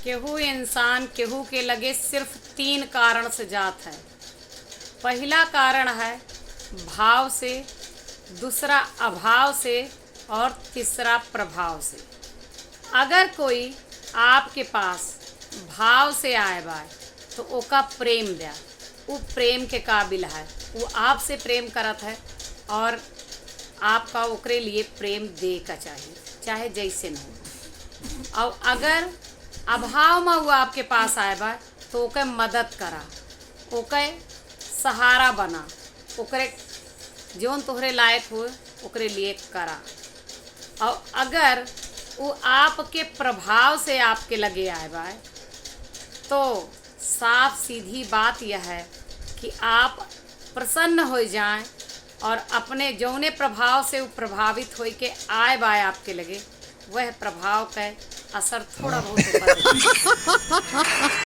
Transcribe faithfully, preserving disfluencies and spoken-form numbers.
केहू इंसान केहू के लगे सिर्फ तीन कारण से जात है। पहिला कारण है भाव से, दूसरा अभाव से और तीसरा प्रभाव से। अगर कोई आपके पास भाव से आए बा तो ओका प्रेम द्या। उ प्रेम के काबिल है, उ आपसे प्रेम करत है और आपका ओकरे लिए प्रेम दे का चाहिए, चाहे जैसे न हो। और अगर अभाव में उ आपके पास आए बा तो ओके मदद करा, ओके सहारा बना, ओकरे जौन तोहरे लायक हो ओकरे लिए करा। और अगर वो आपके प्रभाव से आपके लगे आए बा तो साफ सीधी बात यह है कि आप प्रसन्न हो जाएं और अपने जौने प्रभाव से वो प्रभावित होई के आए बा आपके लगे, वह प्रभाव का असर थोड़ा बहुत ऊपर होता है।